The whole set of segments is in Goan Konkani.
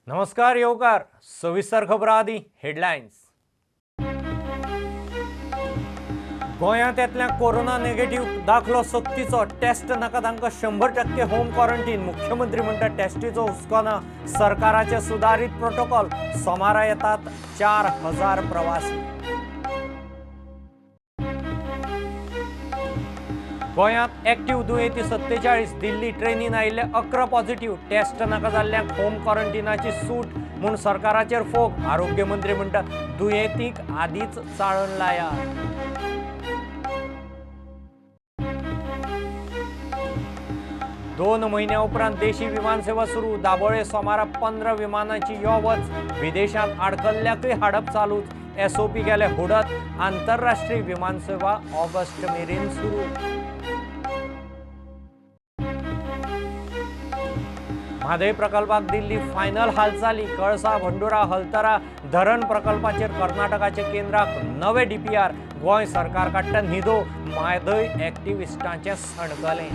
नमस्कार येवकार सविस्तर खबरां आदी हेडलायन्स. गोंयांत येतल्या कोरोना नेगेटिव्ह दाखलो सक्तीचो, टेस्ट नाका तांकां 100% होम क्वॉरंटीन. मुख्यमंत्री म्हणटा टेस्टीचो हुस्को ना, सरकाराचे सुदारीत प्रोटोकॉल. सोमारा येतात 4000 प्रवासी. गोंयांत एक्टिव्ह दुयेंती 47, दिल्ली ट्रेनीन आयिल्ले 11 पॉझिटिव्ह. टेस्ट नाका जाल्ल्यांक होम क्वॉरंटिनाची सूट म्हूण सरकाराचेर फोग. आरोग्य मंत्री म्हणटा दुयेंतीक आदींच चाळण लायात. दोन म्हयन्या उपरांत देशी विमान सेवा सुरू. दाबोळे सोमारा 15 विमानांची यो वच. विदेशांत आडकल्ल्याकय हाडप चालूच. एसओपी गेले हुडत. आंतरराष्ट्रीय विमान सेवा ऑगस्ट मेरेन सुरू. म्हादय प्रकल्पाक दिल्ली फायनल हालचाली. कळसा भंडुरा हलतरा धरण प्रकल्पाचेर कर्नाटकाचे केंद्राक नवे डीपीआर. गोंय सरकार काडटा न्हिदो. म्हादय एक्टिविस्टांचें सणकलें.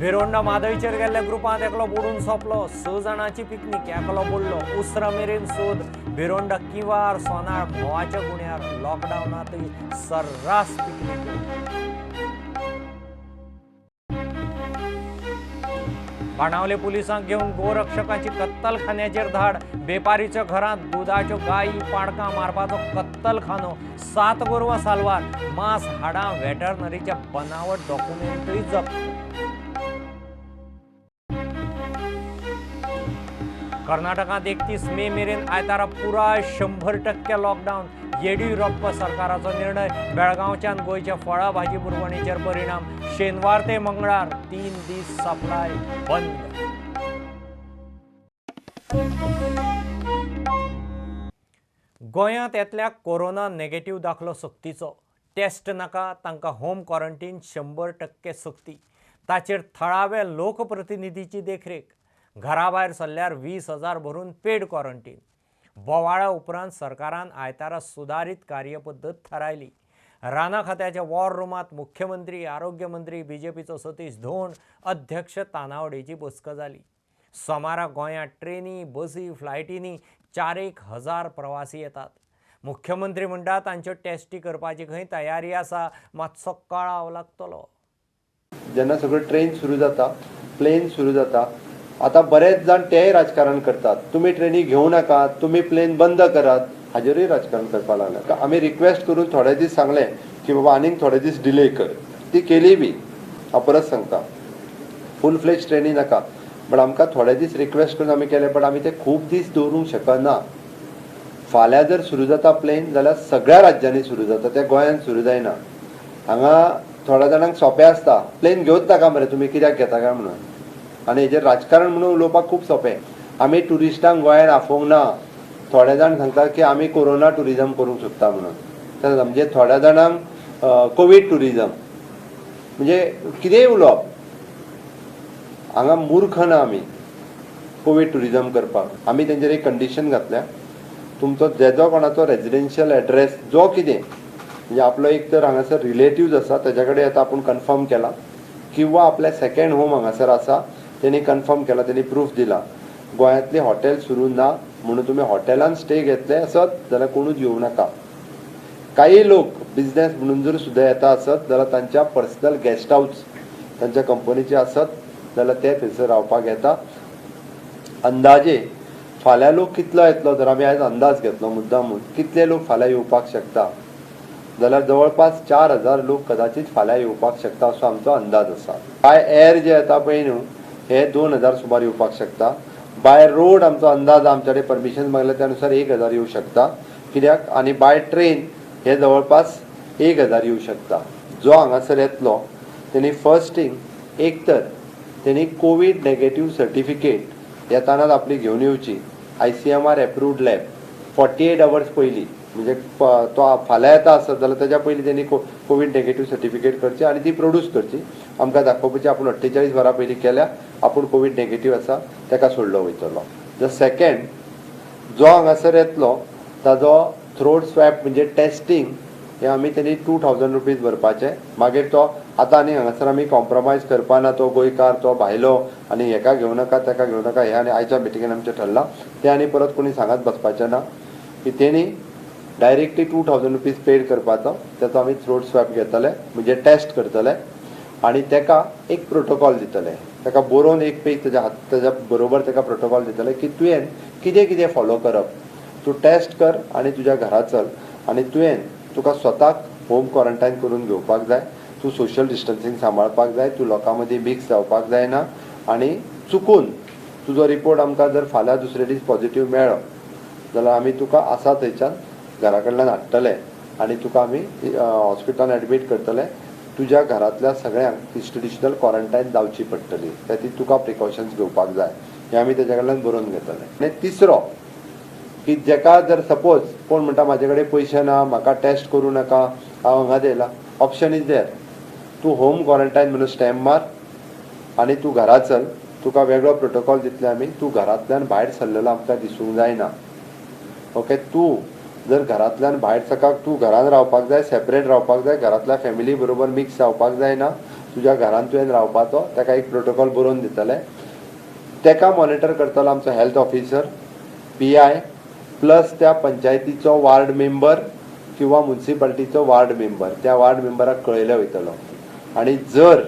भिरोंडा म्हादयचेर गेल्ल्या ग्रुपांत एकलो बुडून सोंपलो. 6 जाणांची पिकनीक, एकलो बुडलो. उसरा मेरेन सोद. भिरोंडा किवार सोनाळ म्होंवाच्या गुण्यार लॉकडावनांतय सर्रास पिकनीक. बाणावले पुलिसांक घेवन गोरक्षकांची कत्तलखान्याचेर धाड. बेपारीच्या घरांत दुदाच्यो गायी पाडकां मारपाचो कत्तलखानो. 7 गोरवां साल्वार. मांस हाडां वेटरनरीच्या बनावट डॉक्युमेंटूय जप्त. कर्नाटकांत 31 मे मेरेन आयतारा पुराय 100% लॉकडावन. येडियुरप्पा सरकाराचो निर्णय. बेळगांवच्यान गोंयच्या फळां भाजी पुरवणेचेर परिणाम. शेनवार ते मंगळार 3 दीस सप्लाय बंद. गोंयांत येतल्या कोरोना नेगेटिव्ह दाखलो सक्तीचो. टेस्ट नाका तांकां होम क्वॉरंटीन 100% सक्ती. ताचेर थळाव्या लोकप्रतिनिधीची देखरेख. घरा भायर सरल्यार 20,000 भरून पेड क्वॉरंटीन. बोवाळा उपरांत सरकारान आयतारा सुदारीत कार्यपद्दत थारायली. राना खात्याच्या वॉर रुमांत मुख्यमंत्री, आरोग्य मंत्री, बीजेपीचो सतीश धोंड अध्यक्ष तानावडेची बसका जाली. सोमारा गोंयांत ट्रेनी, बसी, फ्लायटींनी 4,000 प्रवासी येतात. मुख्यमंत्री म्हणटा तांच्यो टेस्टी करपाची खंय तयारी आसा, मातसो कळाव लागतलो. जेन्ना सगळं ट्रेन सुरू जाता, प्लेन सुरू जाता, आतां बरेच जाण तेय राजकारण करतात. तुमी ट्रेनी घेवं नाकात, तुमी प्लेन बंद करात, हाजेरूय राजकारण करपाक लागला. आमी रिक्वेस्ट करून थोडे दीस सांगलें की बाबा आनीक थोडे दीस डिले कर, ती केली बी. हांव परत सांगता, फूल फ्लेज ट्रेनी नाका, बट आमकां थोडे दीस रिक्वेस्ट करून आमी केले, बट आमी ते खूब दीस दवरूंक शकना. फाल्यां जर सुरू जाता प्लेन जाल्यार सगळ्या राज्यांनी सुरू जाता, ते गोंयांत सुरू जायना. हांगा थोड्या जाणांक सोंपें आसता, प्लेन घेवच नाका मरे तुमी कित्याक घेता काय म्हणून. आनी हेजेर राजकारण म्हणून उलोवपाक खूब सोंपें. आमी ट्युरिस्टांक गोंयांत आफोवंक ना. थोडे जाण सांगता की आमी कोरोना ट्युरिजम करूंक सोदता म्हणून, म्हणजे थोड्या जाणांक कोवीड ट्युरिजम, म्हणजे कितेंय उलोवप. हांगा मूर्ख ना आमी कोवीड ट्युरिजम करपाक. आमी तेंचेर एक कंडिशन घातल्या, तुमचो जेजो कोणाचो रेजिडेन्शियल एड्रेस जो कितें, म्हणजे आपलो एक तर हांगासर रिलेटिव्ज आसा तेज्या कडेन आतां आपूण कन्फर्म केला, किंवा आपल्या सेकेंड होम हांगासर आसा तेणी कन्फर्म केला, तेणी प्रूफ दिला. गोंयांतली हॉटेल सुरू ना म्हणून तुमी हॉटेलान स्टे घेतले आसत जाल्यार कोणूच येवं नाका. काही लोक बिजनेस म्हणून जर सुद्दां येता आसत जाल्यार तांच्या पर्सनल गेस्ट हावस तांच्या कंपनीचे आसत जाल्यार ते थंयसर रावपाक येता. अंदाजे फाल्यां लोक कितलो येतलो, जर आमी आयज अंदाज घेतलो मुद्दामून कितले लोक फाल्यां येवपाक शकता, जाल्यार जवळपास 4000 लोक कदाचित फाल्यां येवपाक शकता असो आमचो अंदाज आसा. बाय एर जे येता पळय न्हू, हे 2000 सुमार येवपाक शकता. बाय रोड आमचो अंदाज, आमच्या कडेन परमिशन मागलें त्या नुसार 1000 येवं शकता कित्याक, आनी बाय ट्रेन हे जवळपास 1000 येवं शकता. जो हांगासर येतलो तेणी फर्स्ट थिंग एक तर तेणी कोवीड नेगेटीव सर्टिफिकेट येतानाच आपली घेवन येवची, ICMR approved lab 48 hours पयलीं, म्हणजे तो फाल्यां येता आसत जाल्यार तेज्या पयलीं तेणी कोवीड नेगेटीव सर्टिफिकेट करची आनी ती प्रोड्यूस करची, आमकां दाखोवपाची आपूण 48 वरां पयलीं केल्या, आपूण कोवीड नेगेटीव आसा, तेका सोडलो वयतलो. The second, जो हांगासर येतलो ताजो थ्रोट स्वॅब म्हणजे टेस्टींग हे आमी तेणी 2000 रुपीज भरपाचे. मागीर तो आतां आनी हांगासर आमी कॉम्प्रोमायज करपाना, तो गोंयकार तो भायलो आनी हेका घेवं नाका तेका घेवं नाका, हे आनी आयच्या मिटिंगेन आमचें ठरलां. तें आनी परत कोणी सांगत बसपाचें ना की तेणी डायरेक्टली 2000 रुपीज पेड करपाचो. तेचो आमी थ्रोट स्वॅब घेतले, म्हणजे टेस्ट करतले आनी तेका एक प्रोटोकॉल दितले, तेका बरोवन एक पेज तेज्या हात तेज्या बरोबर तेका प्रोटोकॉल दितले की तुवें कितें कितें फॉलो करप. तूं टेस्ट कर आनी तुज्या घरा चल आनी तुवें तुका स्वताक होम क्वॉरंटायन करून घेवपाक जाय, तूं सोशल डिस्टन्सींग सांबाळपाक जाय, तूं लोकां मदीं मिक्स जावपाक जायना आनी चुकून तुजो रिपोर्ट आमकां जर फाल्यां दुसरे दीस पॉझिटीव मेळ्ळो जाल्यार आमी तुका आसा थंयच्यान घरा कडल्यान हाडटले आनी तुका आमी हॉस्पिटलान एडमीट करतले. तुज्या घरांतल्या सगळ्यांक इन्स्टिट्युशनल क्वॉरंटायन जावची पडटली, त्या तुका प्रिकॉशन्स घेवपाक जाय, हें आमी तेज्या कडल्यान बरोवन घेतले. आनी तिसरो की जेका जर सपोज कोण म्हणटा म्हाजे कडेन पयशे ना, म्हाका टेस्ट करूं नाका, हांव हांगा येयला, ऑप्शन is there, तूं होम क्वॉरंटायन म्हणून स्टॅम्प मार आनी तूं घरा चल, तुका वेगळो प्रोटोकॉल दितले आमी, तूं घरांतल्यान भायर सरलेलो आमकां दिसूंक जायना. ओके, तूं जर घरांतल्यान भायर सकाळ तूं घरान रावपाक जाय, सेपरेट रावपाक जाय, घरांतल्या फॅमिली बरोबर मिक्स जावपाक जायना, तुज्या घरान तुवें रावपाचो, ताका एक प्रोटोकॉल बरोवन दितले. ताका मॉनिटर करतलो आमचो हेल्थ ऑफिसर, PI, plus त्या पंचायतीचो वार्ड मेंबर किंवा मुन्सिपाल्टीचो वार्ड मेंबर, त्या वार्ड मेंबराक कळयलें वयतलो. आनी जर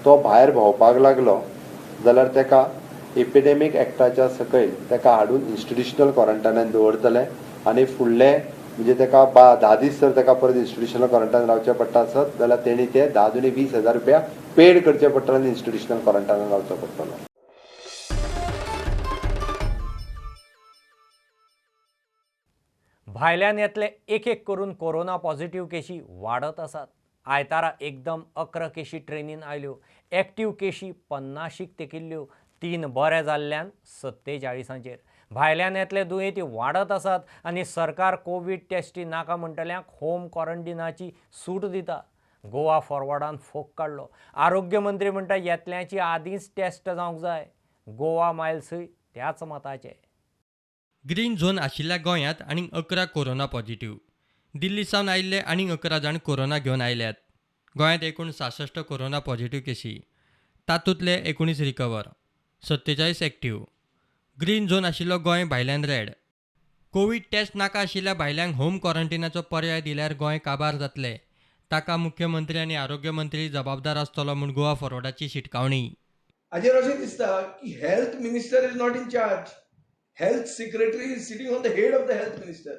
तो भायर भोंवपाक लागलो जाल्यार ताका एपिडेमीक एक्टाच्या सकयल ताका हाडून इन्स्टिट्युशनल क्वॉरंटायनान दवरतले आनी फुडले म्हणजे ताका 10 दीस जर ताका परत इन्स्टिट्युशनल क्वॉरंटायन रावचें पडटा आसत जाल्यार तेणी ते 10 दुनी 20,000 रुपया पेड करचे पडटले आनी इन्स्टिट्युशनल क्वॉरंटायनान रावचो पडटलो. भायल्यान येतले एक एक करून कोरोना पॉझिटिव्ह केशी वाडत आसात. आयतारा एकदम 11 केशी ट्रेनीन आयल्यो, एक्टिव्ह केशी 50 तेकिल्ल्यो, 3 बरे जाल्ल्यान 47. भायल्यान येतले दुयेंती वाडत आसात आनी सरकार कोवीड टेस्टी नाका म्हणटल्यांक होम क्वॉरंटिनाची सूट दिता. गोवा फॉरवर्डान फोक काडलो. आरोग्य मंत्री म्हणटा येतल्यांची आदींच टेस्ट जावंक जाय. गोवा मायल्सूय त्याच मताचे. ग्रीन झोन आशिल्ल्या गोंयांत आनीक 11 कोरोना पॉझिटिव्ह. दिल्ली सावन आयिल्ले आनीक 11 जाण कोरोना घेवन आयल्यात. गोंयांत एकूण 66 कोरोना पॉझिटिव्ह केशी, तातूंतले 19 रिकवर, 47 एक्टिव्ह. ग्रीन झोन आशिल्लो गोंय भायल्यान रेड. कोवीड टेस्ट नाका आशिल्ल्या भायल्यांक होम क्वॉरंटिनाचो पर्याय दिल्यार गोंय काबार जातले, ताका मुख्यमंत्री आनी आरोग्य मंत्री जबाबदार आसतलो म्हूण गोवा फॉरवर्डाची शिटकावणी. हाजेर अशें दिसता की health minister is not in charge, health secretary is sitting on the head of the health minister.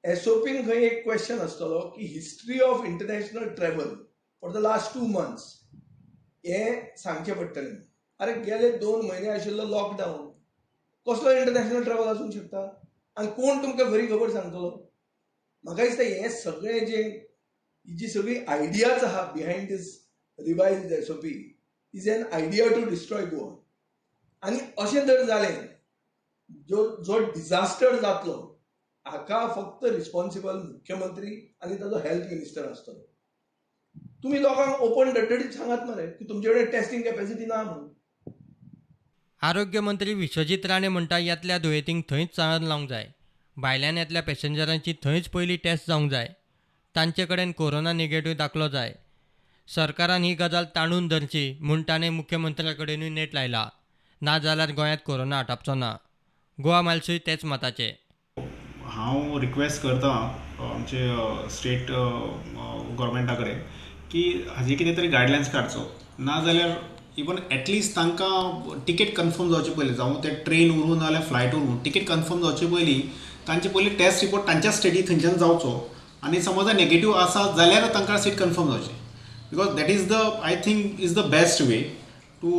एसओपीन खंय एक क्वेश्चन आसतलो की history of international travel for the last 2 months हें सांगचें पडटलें. अरे गेले 2 म्हयने आशिल्लो लॉकडावन, कसलो इंटरनॅशनल ट्रॅवल आसूंक शकता आनी कोण तुमकां खरी खबर सांगतलो? म्हाका दिसता हें सगळें जें जी सगळी आयडियाज आहा behind this revised SOP is an idea to destroy Goa. आनी अशें जर जालें जो जो डिझास्टर जातलो हाका फक्त रिस्पॉन्सिबल मुख्यमंत्री आनी ताजो हेल्थ मिनिस्टर आसतलो. तुमी लोकांक ओपन डड्डडीत सांगात मरे की तुमचे कडेन टेस्टिंग कॅपॅसिटी ना म्हणून. आरोग्य मंत्री विश्वजीत राणे म्हणटा येतल्या दुयेंतींक थंयच चाळण लावंक जाय, भायल्यान येतल्या पॅसेंजरांची थंयच पयली टेस्ट जावंक जाय, तांचे कडेन कोरोना निगेटिव्ह दाखलो जाय. सरकारान ही गजाल ताणून धरची म्हूण ताणें मुख्यमंत्र्या कडेनूय नेट लायला, ना जाल्यार गोंयांत कोरोना आटापचो ना. गोवा मायल्सूय तेच मताचे. हांव रिक्वेस्ट करता आमचे स्टेट गव्हर्मेंटा कडेन की हाजे कितें तरी गायडलायन्स काडचो, ना जाल्यार इवन एटलिस्ट तांकां टिकेट कन्फर्म जावचे पयलीं, जावं ते ट्रेन उरूं ना जाल्यार फ्लायट उरूं, टिकेट कन्फर्म जावचे पयलीं तांचे पयलीं टेस्ट रिपोर्ट तांच्या स्टेटी थंयच्यान जावचो आनी समज नेगेटीव आसा जाल्यार तांकां सीट कन्फर्म जावची. Because that is the I think is the best way to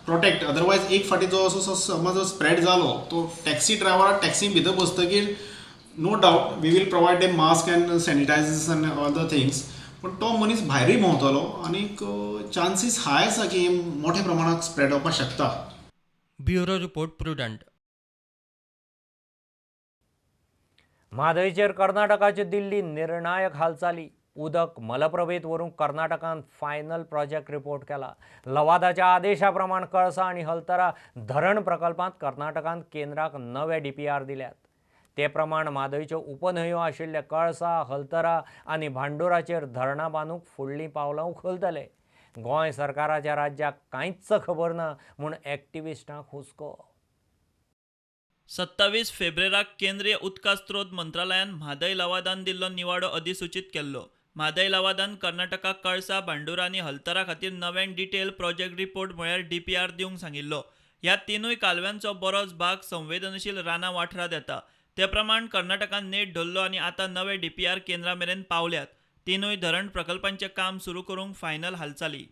protect. Otherwise एक फावटी जो असो समज स्प्रेड जालो तो टॅक्सी ड्रायव्हर टॅक्सी भितर बसतकीर no doubt we will provide a mask and sanitizers and all the things, पूण तो मनीस भायरूय भोंवतलो आनीक चान्सीस हाय आसा की मोठ्या प्रमाणात स्प्रेड जावपाक शकता. Bureau report, Prudent. म्हादयचेर कर्नाटकाची दिल्ली निर्णायक हालचाली. उदक मलप्रभेत व्हरूंक कर्नाटकान फायनल प्रोजेक्ट रिपोर्ट केला. लवादाच्या आदेशा प्रमाण कळसा आनी हलतरा धरण प्रकल्पांत कर्नाटकान केंद्राक नवे DPR दिल्यात. ते प्रमाण म्हादयच्यो उपन्हंयो आशिल्ले कळसा, हलतरा आनी भांडुराचेर धरणां बांदूंक फुडलीं पावलां उखलतले. गोंय सरकाराच्या राज्याक कांयच खबर ना म्हूण एक्टिविस्टांक हुस्को. 27 फेब्रेराक केंद्रीय उदका स्रोत मंत्रालयान म्हादय लवादान दिल्लो निवाडो अधिसूचीत केल्लो. म्हादय लवादान कर्नाटकाक कळसा, भांडुरा आनी हलतरा खातीर नव्यान डिटेल प्रोजेक्ट रिपोर्ट म्हळ्यार DPR दिवंक सांगिल्लो. ह्या तिनूय कालव्यांचो बरोच भाग संवेदनशील रानां वाठारांत येता. ते प्रमाण कर्नाटकान नेट धरलो आनी आतां नवे DPR केंद्रा मेरेन पावल्यात. तिनूय धरण प्रकल्पांचें काम सुरू करूंक फायनल हालचाली.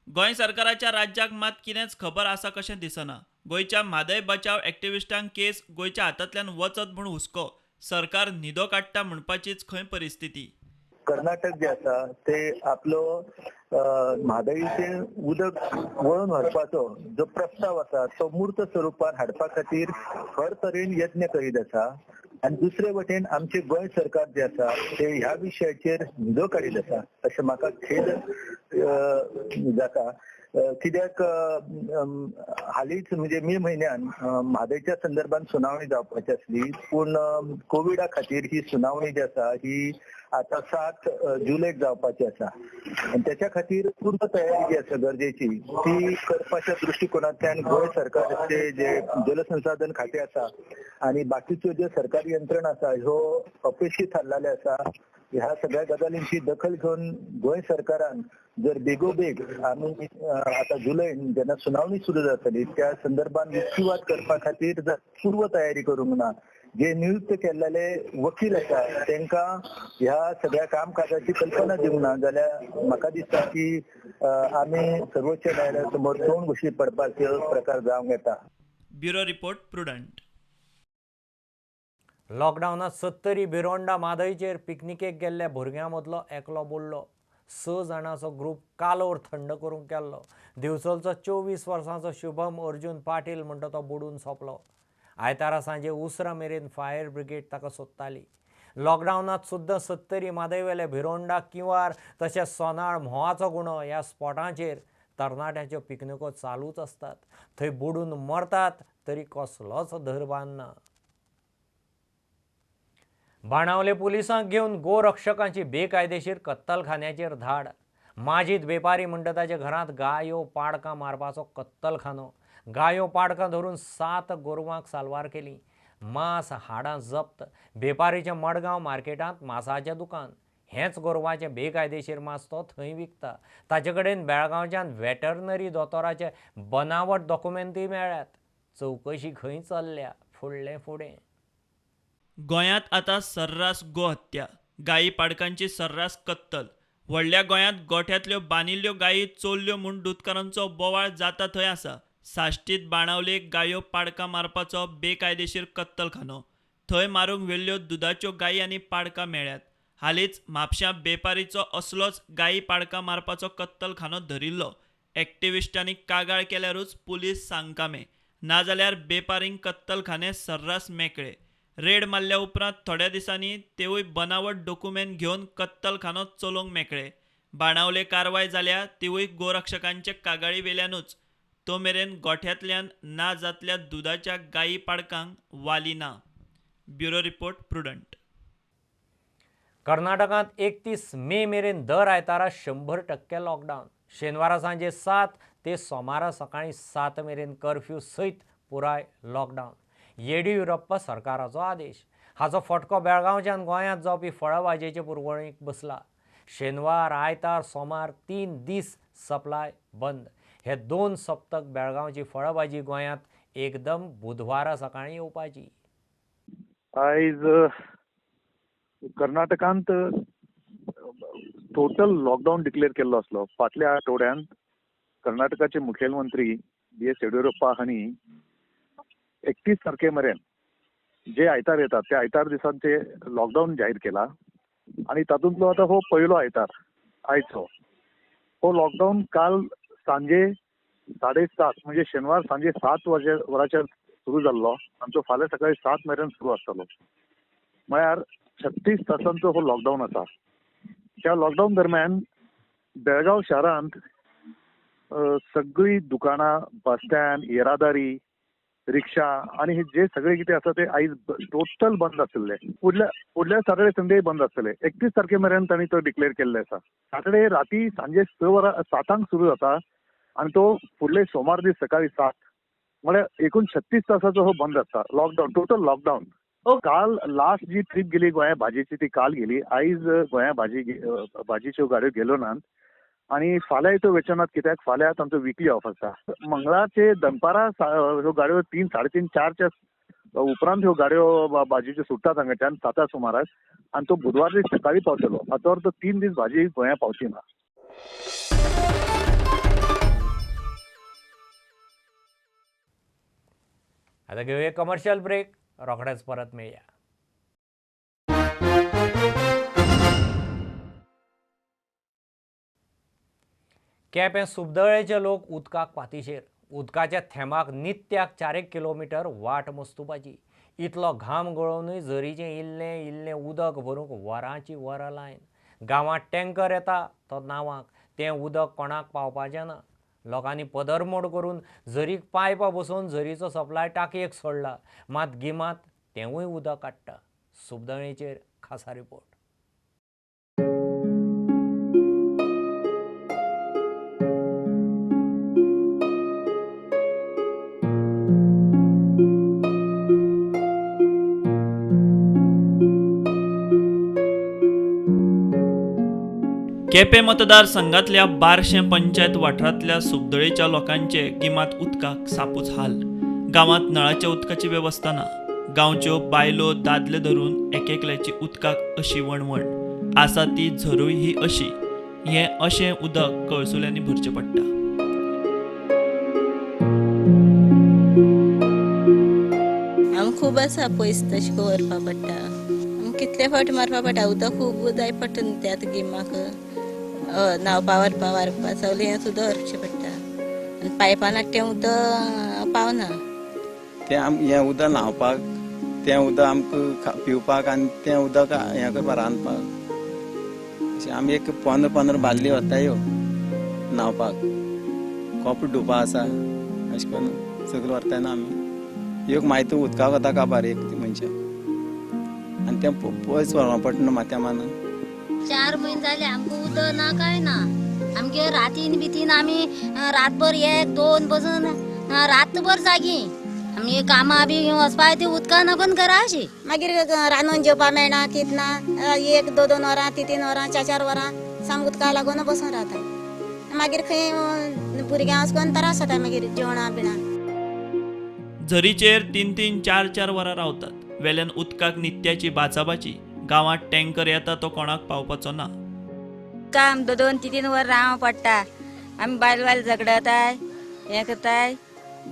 गोंय सरकाराच्या राज्याक मात कितेंच खबर आसा कशें दिसना. गोंयच्या म्हादय बचाव एक्टिविस्टांक केस गोंयच्या हातांतल्यान वचत म्हूण हुस्को. सरकार न्हिदो काडटा म्हणपाचीच खंय परिस्थिती. कर्नाटक जे आसा ते आपलो म्हादयचें उदक वळून व्हरपाचो जो प्रस्ताव आसा तो मूर्त स्वरुपान हाडपा खातीर हर तरेन यत्न करीत आसा आनी दुसरे वटेन आमचे गोंय सरकार जे आसा ते ह्या विशयाचेर न्हिदो काडीत आसा अशें म्हाका खेद जाता. कित्याक हालींच म्हणजे मे म्हयन्यान म्हादयच्या संदर्भात सुनावणी जावपाची आसली, पूण कोविडा खातीर ही सुनावणी जी आसा ही आतां 7 जुलयक जावपाची आसा आनी त्याच्या खातीर पूर्ण तयारी जी आसा गरजेची ती करपाच्या दृश्टिकोनांतल्यान गोंय सरकारचे जे जलसंसाधन खातें आसा आनी बाकीच्यो ज्यो सरकारी यंत्रणा आसा ह्यो अपेशी थारलेले आसा. ह्या सगळ्या गजालींची दखल घेवन गोंय सरकारान जर बेगोबेग आमी आतां जुलयन जेन्ना सुनावणी सुरू जातली त्या संदर्भात युक्तिवाद करपा खातीर जर पूर्व तयारी करूंक ना, जे नियुक्त केल्ले वकील आसा तांकां ह्या सगळ्या कामकाजाची कल्पना दिवंक ना जाल्यार म्हाका दिसता की आमी सर्वोच्च न्यायालया समोर तोंड घुशी पडपाचो प्रकार जावंक येता. Bureau report, Prudent. लॉकडावनांत 70 भिरोंडा म्हादयचेर पिकनिकेक गेल्ल्या भुरग्यां मदलो एकलो बुडलो. 6 जाणांचो ग्रूप कालोर थंड करूंक गेल्लो. दिवचलचो 24 वर्सांचो शुभम अर्जुन पाटील म्हणटा तो बुडून सोंपलो. आयतारा सांजे उसरां मेरेन फायर ब्रिगेड ताका सोदताली. लॉकडावनांत सुद्दां 70 म्हादयवेले भिरोंडा, किंवार तशेंच सोनाळ, म्होंवाचो गुणो ह्या स्पॉटांचेर तरणाट्यांच्यो पिकनिको चालूच आसतात. थंय बुडून मरतात तरी कसलोच धरबान ना. बाणावले पुलिसांक घेवन गोरक्षकांची बेकायदेशीर कत्तलखान्याचेर धाड. माजीद वेपारी म्हणटा ताच्या घरांत गायो पाडकां मारपाचो कत्तलखानो. गायो पाडकां धरून 7 गोरवांक साल्वार केली. मांस हाडां जप्त. वेपारीच्या मडगांव मार्केटांत मासाचें दुकान. हेंच गोरवाचें बेकायदेशीर मांस तो थंय विकता. ताचे कडेन बेळगांवच्यान वेटरनरी दोतोराचे बनावट डॉक्युमेंटूय मेळ्ळ्यात. चवकशी खंय चल्ल्या फुडलें फुडें. गोंयांत आतां सर्रास गोहत्या, गायी पाडकांची सर्रास कत्तल. व्हडल्या गोंयांत गोठ्यांतल्यो बांदिल्ल्यो गायी चोरल्यो म्हूण दुदकारांचो बोवाळ जाता थंय आसा. साश्टीत बाणावलेक गायो पाडकां मारपाचो बेकायदेशीर कत्तलखानो. थंय मारूंक व्हेल्ल्यो दुदाच्यो गायी आनी पाडकां मेळ्ळ्यात. हालींच म्हापश्यां बेपारीचो असलोच गायी पाडकां मारपाचो कत्तलखानो धरिल्लो. एक्टिविस्टांनी कागाळ केल्यारूच पुलीस सांगकामे, नाजाल्यार बेपारींक कत्तलखाने सर्रास मेकळे. रेड मारल्या उपरांत थोड्या दिसांनी तेवूय बनावट डॉक्युमेंट घेवन कत्तलखानो चलोवंक मेकळे. बाणावले कारवाय जाल्या तिवूय गोरक्षकांचे कागाळी वेल्यानूच. तो मेरेन गोठ्यांतल्यान ना जातल्या दुदाच्या गायी पाडकांक वाली ना. Bureau report, Prudent. कर्नाटकांत 31 मे मेरेन दर आयतारा 100% लॉकडावन. शेनवारा सांजे 7 ते सोमारा सकाळीं 7 मेरेन कर्फ्यू सयत पुराय लॉकडावन. येडियुरप्पा सरकाराचो आदेश. हाचो फटको बेळगांवच्यान गोंयांत जावपी फळाभाजयेचे पुरवणीक बसला. शेनवार, आयतार, सोमार 3 दीस सप्लाय बंद. हे 2 सप्तक बेळगांवची फळभाजी गोंयांत एकदम बुधवारा सकाळीं येवपाची. आयज कर्नाटकांत टोटल लॉकडावन डिक्लेअर केल्लो आसलो. फाटल्या आठवड्यांत कर्नाटकाचे मुखेलमंत्री बी.एस. येडियुरप्पा हांणी 31 तारखे मेरेन जे आयतार येतात त्या आयतार दिसांचे लॉकडावन जाहीर केला आनी तातूंतलो आतां हो पयलो आयतार आयचो. हो लॉकडावन काल सांजे 7:30 म्हणजे शेनवार सांजे 7 वरांचेर सुरू जाल्लो आनी तो फाल्यां सकाळी 7 मेरेन सुरू आसतलो. म्हळ्यार 36 तासांचो हो लॉकडावन आसा. ह्या लॉकडावन दरम्यान बेळगांव शारांत सगळीं दुकानां, बस स्टँड, येरादारी रिक्षा आनी हे जे सगळे कितें आसा ते आयज टोटल बंद आसले. फुडल्या सॅटर्डे संडे बंद आसतले. 31 तारखे मेरेन तांणी तो डिक्लेअर केल्ले आसा. सॅटर्डे राती सांजे 6 वरां 7 सुरू जाता आनी तो फुडले सोमार दीस सकाळी 7, म्हळ्यार एकूण 36 तासाचो हो बंद आसता. Lockdown, total lockdown. काल लास्ट जी ट्रीप गेली गोंया भाजीची ती काल गेली. आयज गोंया भाजीच्यो गाडयो गेल्यो नात आनी फाल्यां त्यो वेच्यो नात, कित्याक फाल्यां तांचो विकली ऑफ आसा. मंगळारचे दनपारां ह्यो गाडयो 3, 3:30, 4च्या उपरांत ह्यो गाडयो भाजीच्यो सुट्टात हांगाच्यान 7 सुमाराक आनी तो बुधवार दीस सकाळी पावतलो. हाचो अर्थ 3 दीस भाजी गोंया पावची ना. आतां घेवया कमर्शियल ब्रेक, रोखडेच परत मेळया. केपें सुबदळेचे लोक उदकाक पातिशेर. उदकाच्या थेंबाक नित्याक 4 किलोमिटर वाट मस्तुपाची. इतलो घाम गळोवनूय झरीचें इल्लें इल्लें उदक भरूंक वरांची वरां लायन. गांवांत टँकर येता तो नांवाक, तें उदक कोणाक पावपाचें ना. लोकांनी पदरमोड करून झरीक पायपां बसोवन झरीचो सप्लाय टाकयेक सोडला, मात गिमांत तेंवूय उदक काडटा. सुबदळेचेर खासा रिपोर्ट. केपें मतदारसंघातल्या बारशें पंचायत वाठारांतल्या सुबदळेच्या लोकांचे गिमांत उदकाक सापूच हाल. गांवांत नळाच्या उदकाची वेवस्था ना. गांवच्यो बायलो दादले धरून एकेकल्याची उदकाक अशी वणवण आसा, ती झरूय ही अशी. हें अशें उदक कळसुल्यांनी भरचें पडटा. आमकां खूब आसा पयस तशें व्हरपा पडटा. कितले फावटी मारपा पडटा. उदक खूब जाय पडटा न्हू ते आतां गिमाक. न्हांवपा व्हरपा वारपा सगळें हें सुद्दां व्हरचें पडटा आनी पायपान हाडटा तें उदक पावना. तें हें उदक न्हांवपाक, तें उदक आमकां पिवपाक आनी तें उदक हें करपाक रांदपाक. अशें आमी एक 15-15 बाल्ली व्हरता ह्यो न्हांवपाक. कोप डुपा आसा अशें करून सगळें व्हरता न्हू आमी. एक मागीर उदकाक वता काबार एक मनशाक आनी तें पयस व्हरपा पडटा न्हू माथ्या मानान. 4 म्हयने जाले आमकां उदक ना काय ना. आमगे रातीन बितीन आमी रातभर 1, 2 बसून रातभर जागी. आमी कामां बी वचपा ती उदकां लागून घरा अशी. मागीर रांदून जेवपा मेळना कित ना. 1, 2, 2 वरां, 3, 3 वरां, 4, 4 वरां सामकें उदका लागून बसून रावता. मागीर खंय भुरग्यां वचून त्रास जाता मागीर जेवणां बिणां. झरीचेर 3, 3, 4, 4 वरां रावतात. वेल्यान उदकाक नित्याची बाचाबाची. गांवांत टँकर येता तो कोणाक पावपाचो ना. काम 2, 2, 3, 3 वर रावंक पडटा. आमी बायल बायल झगडताय, हें करताय.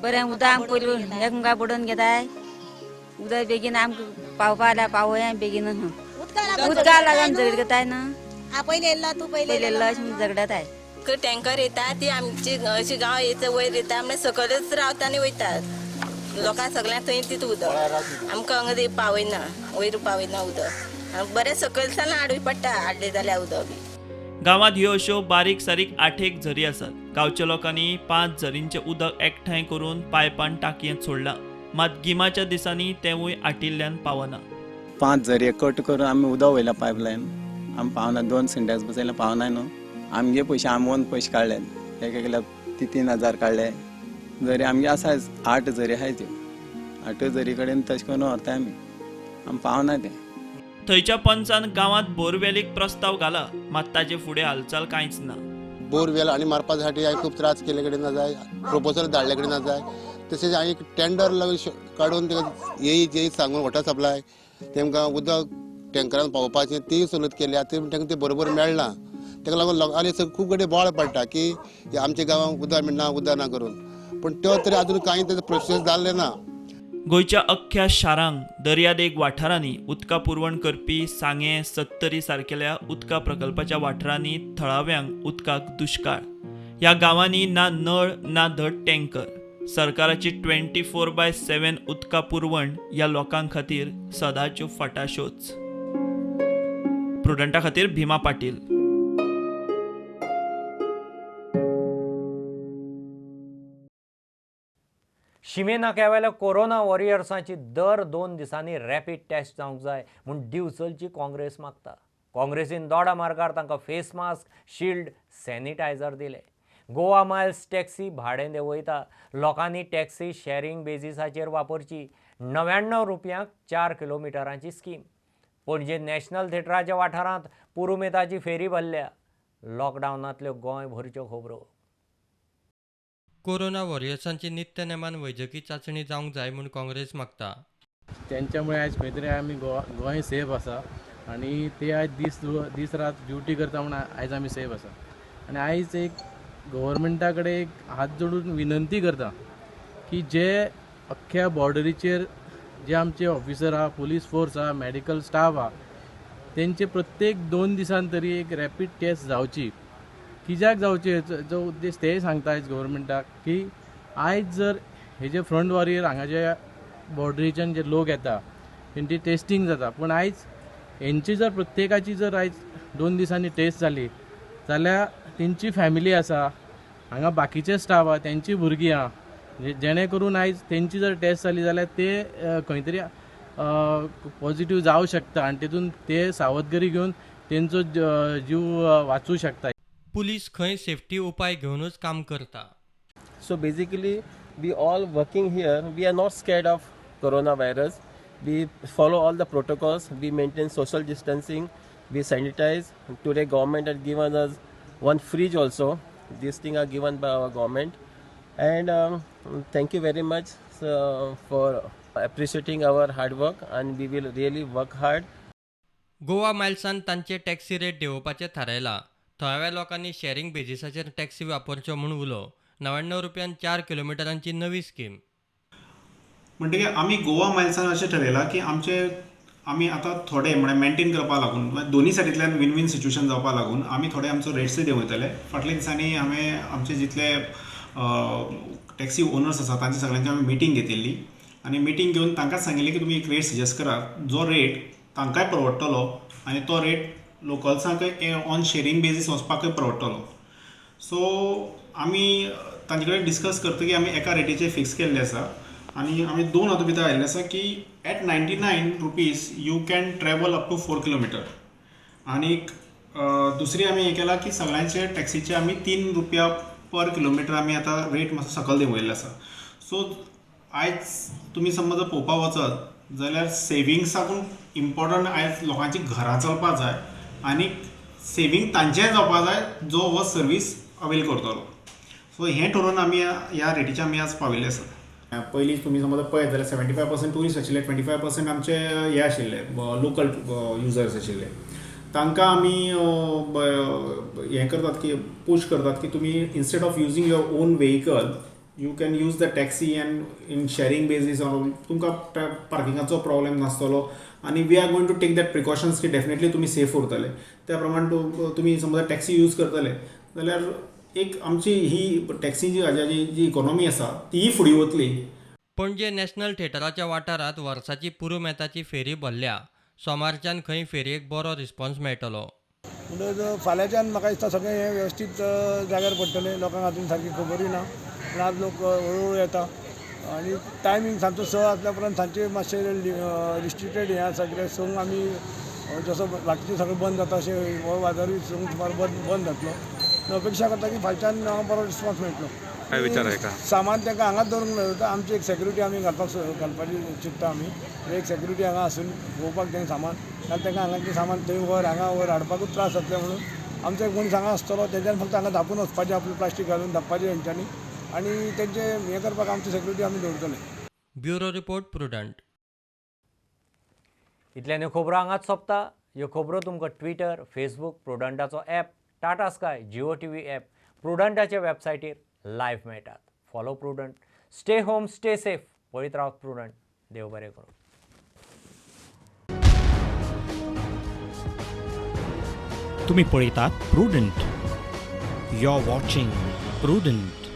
बरें उदक आमकां पयलीं एकमेकां बुडोवन घेताय. उदक बेगीन आमकां पावपा जाल्यार पावया बेगीन. उदका लागून झगड करताय न्हू. पयलीं येयलो तूं पयलीं येयलो अशें म्हूण झगडताय. टँकर येता ती आमची अशी गांव येता वयर येता म्हळ्यार सकयलच रावता आनी वयतात. लोकांक सगळ्यांक थंय तितूं उदक आमकां हांगा पावयना, वयर पावयना उदक. बरें सकयल सावन हाडूं पडटा, हाडलें जाल्यार उदक बी. गांवांत ह्यो अश्यो बारीक सारीक 8 झरी आसात. गांवच्या लोकांनी 5 झरींचें उदक एकठांय करून पायपान टाकयेंत सोडलां, मात गिमाच्या दिसांनी तेंवूय आटिल्ल्यान पावना. 5 झरे कट करून आमी उदक वयल्या पायपलायन आमी पावना. 2 सिंटेक्स बसयल्या पावना न्हू. आमगे पयशे आमी पयशे काडले, एक एकल्या 3, 3 हजार काडले. झरी आमगे आसा 8 झरी आहाय त्यो. 8 झरी कडेन तशें करून व्हरता आमी, आमी पावना तें. थंयच्या पंचान गांवांत बोरवेलीक प्रस्ताव घाला, मात ताजे फुडें हालचाल कांयच ना. बोरवेल आनी मारपा साठी हांवें खूब त्रास केल्ले कडेन ना जाय, प्रपोजल धाडले कडेन ना जाय. तशेंच हांवें एक टेंडर काडून येई जेई सांगून वॉटर सप्लाय तेमकां उदक टँकरान पावोवपाचें तीय सवलत केल्या. तांकां तें बरोबर मेळना. ताका लागून लोकांनी खूब कडेन बोवाळ पडटा की आमच्या गांवांत उदक मेळना, उदक ना करून. पूण त्यो तरी आजून कांय तेजो प्रोसेस जाल्लें ना. गोंयच्या अख्ख्या शारांक दर्यादेग वाठारांनी उदका पुरवण करपी सांगें, सत्तरी सारकेल्या उदका प्रकल्पाच्या वाठारांनी थळाव्यांक उदकाक दुश्काळ. ह्या गांवांनी ना नळ ना धड टँकर. सरकाराची 24/7 उदका पुरवण ह्या लोकां खातीर सदांच्यो फटाश्योच. प्रुडंटा खातीर भीमा पाटील. शिमे नाक्यावेल्या कोरोना वॉरियर्सांची दर 2 दिसांनी रॅपीड टेस्ट जावंक जाय म्हूण दिवचलची काँग्रेस मागता. काँग्रेसीन दोडा मार्गार तांकां फेस मास्क, शिल्ड, सॅनिटायझर दिले. गोवा मायल्स टॅक्सी भाडें देंवयता. लोकांनी टॅक्सी शॅरिंग बेजिसाचेर वापरची. 99 रुपयांक 4 किलोमिटरांची स्कीम. पणजे नॅशनल थिएटराच्या वाठारांत पुरुमेताची फेरी भरल्या. लॉकडावनांतल्यो गोंयभरच्यो खबरो. कोरोना वॉरियर्सांची नित्य नेमान वैजकी चांचणी जावंक जाय म्हूण काँग्रेस मागता. तेंच्यामुळे आयज खंय तरी आमी गोंय सेफ आसा आनी ते आयज दीस रात ड्युटी करता म्हूण आयज आमी सेफ आसा. आनी आयज एक गव्हर्मेंटा कडेन एक हात जोडून विनंती करता की जे अख्ख्या बॉर्डरीचेर जे आमचे ऑफिसर आहा, पुलीस फोर्स आहा, मेडिकल स्टाफ आहा, तेंचे प्रत्येक 2 दिसान तरी एक रॅपीड टेस्ट जावची. कित्याक जावची जो उद्देश तेय सांगता आयज गव्हर्मेंटाक की आयज जर हे जे फ्रंट वॉरियर हांगाचे बॉर्डरीच्यान जे लोक येता तेंची टेस्टींग जाता, पूण आयज हेंची जर प्रत्येकाची जर आयज 2 दिसांनी टेस्ट जाली जाल्यार तेंची फॅमिली आसा, हांगा बाकीचे स्टाफ आहा, तेंची भुरगीं आहा, जेणे करून आयज तेंची जर टेस्ट जाली जाल्यार ते खंय तरी पॉझिटिव्ह जावं शकता आनी तेतून ते सावधगिरी घेवन तेंचो जीव वाचूं शकता. पुलीस खंय सेफ्टी उपाय घेवनूच काम करता. So basically we all working here, we are not scared of corona virus. We follow all the protocols, we maintain social distancing, we sanitize. Today government has given us one fridge also. These things are given by our government. And thank you very much for appreciating our hard work, and we will really work hard. Goa मायल्सान तांचे टॅक्सी रेट देंवोवपाचें थारायलां. थळाव्या लोकांनी शॅरिंग बेजिसाचेर टॅक्सी वापरच्यो म्हूण उलो. 99 रुपयान 4 किलोमिटरांची नवी स्कीम. म्हणटकीर आमी गोवा मायल्सान अशें ठरयलां की आमचे आमी आतां थोडे म्हळ्यार मेंटेन करपाक लागून दोनी सायडींतल्यान विन विन सिच्युएशन जावपाक लागून आमी थोडे आमचो रेट्सूय देंवयतले. फाटल्या दिसांनी हांवें आमचे जितले टॅक्सी ओनर्स आसा तांचे सगळ्यांची आमी मिटींग घेतिल्ली आनी मिटींग घेवन तांकां सांगिल्लें की तुमी एक रेट सजेस्ट करात जो रेट तांकांय परवडटलो आनी तो रेट लोकल्सांकय ऑन शेरींग बेजीस वचपाकय परवडटलो. सो आमी तांचे कडेन डिस्कस करतकीर आमी एका रेटीचेर फिक्स केल्ले आसा आनी आमी दोन हातूंत भितर आयिल्ले आसा की at 99 rupees you can travel up to 4 kilometre. आनीक दुसरी आमी हें केलां की सगळ्यांचे टॅक्सीचे आमी 3 रुपया पर किलोमिटर आमी आतां रेट मातसो सकयल देंवयल्लो आसा. सो आयज तुमी समज पळोवपाक वचत जाल्यार सेविंग्साकून इम्पोर्टंट आयज लोकांची घरां चलपाक जाय आनी सेवींग तांचेंय जावपाक जाय जो हो सर्वीस अवेल करतलो. सो हें ठरोवन आमी ह्या रेटीचे आमी आज पाविल्ले आसा. पयलीं तुमी समज पळयत जाल्यार 75% ट्युरिस्ट आशिल्ले, 25% आमचे हे आशिल्ले लोकल युजर्स आशिल्ले. तांकां आमी हें करतात की पूश करतात की तुमी instead of using your own vehicle you can use the taxi and in sharing basis तुमकां पार्किंगाचो प्रॉब्लेम नासतलो आनी we are going to take that precautions की डेफिनेटली तुमी सेफ उरतले. त्या प्रमाण तुमी समजा टॅक्सी यूज करतले जाल्यार एक आमची ही टॅक्सी जी हाजी जी इकॉनॉमी आसा तीय फुडें वतली. पणजे नॅशनल थिएटराच्या वाठारांत वर्साची पुरुमेताची फेरी भरल्या. सोमारच्यान खंय फेरयेक बरो रिस्पॉन्स मेळटलो. म्हणटकच फाल्यांच्यान म्हाका दिसता सगळें हें वेवस्थीत जाग्यार पडटलें. लोकांक अजून सारकी खबरूय ना, पूण आज लोक हळूहळू येता आनी टायमींग सांजचो 6 आसल्या उपरांत सांजचे मातशें रिस्ट्रिक्टेड हें आसा कित्याक 6 आमी जसो बाकीचें सगळें बंद जाता अशें हो बाजारूय 6 सुमार बंद जातलो. अपेक्षा करता की फायच्यान बरो रिस्पॉन्स मेळटलो. काय विचार आहे का? सामान तांकां हांगाच दवरूंक मेळटा. आमची एक सेक्युरिटी आमी घालपाची चिंतता आमी. एक सेक्युरिटी हांगा आसून पळोवपाक तें सामान, कारण तांकां हांगाचें सामान थंय व्हर हांगा व्हर हाडपाकूच त्रास जातले म्हणून आमचो एक मनीस हांगा आसतलो, तेंच्यान फक्त हांगा धापून वचपाचें, आपलें प्लास्टीक घालून धापपाचें तेंच्यांनी आनी तेंचें हें करपाक आमची सेक्युरिटी आमी दवरतले. Bureau report, Prudent. इतल्यान ह्यो खबरो हांगाच सोंपता. ह्यो खबरो तुमकां ट्विटर, फेसबूक, प्रुडंटाचो app, Tata Sky, Jio TV app, प्रुडंटाच्या वेबसायटीर live मेळटात. Follow Prudent, stay home, stay safe. पळयत रावत प्रुडंट. देव बरें करूं. तुम्ही पळयतात Prudent. You are watching Prudent.